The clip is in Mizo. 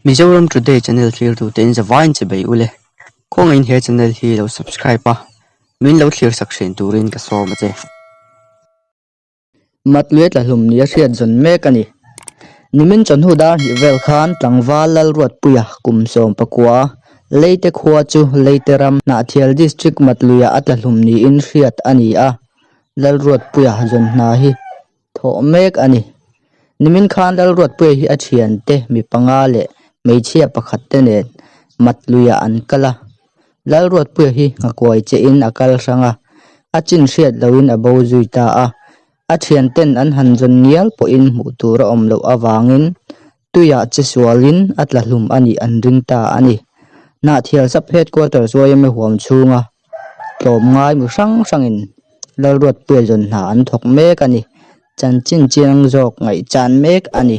Mizoram Today channel thlirtute in zavaiin che bei ule. Khawngaihin he channel hi lo subscribe a, min lo thlir sak thin turin ka sawm a che. Matluia tlahlum nia hriat zawn mek a ni. Nimin chawhnu dar hnih vel khan tlangval Lalruatpuia kum 19 Leite khua chu Leite ram Hnahthial District Matluia a tlahlum niin hriat a ni a, Lalruatpuia zawn hna hi thawh mek a ni. Nimin khan Lalruatpuia hi a thiante mi panga leh hmeichhia pakhat te nen Matluiah an kal a. Lalruatpuia hi nghakuai che in a kal hrang a, a chin hriat loin a bo zui ta a. A thianten an han zawn ngial pawhin hmuh tur a awm loh avangin tuiah che sualin a tla hlum a nih an ring ta a ni. Hnahthial Sub Headquarters yma huam chhunga tlawmngai mi hrang hrangin Lalruatpuia zawn hna an thawk mek a ni. Chanchin chiang zawk ngaihchan mek a ni.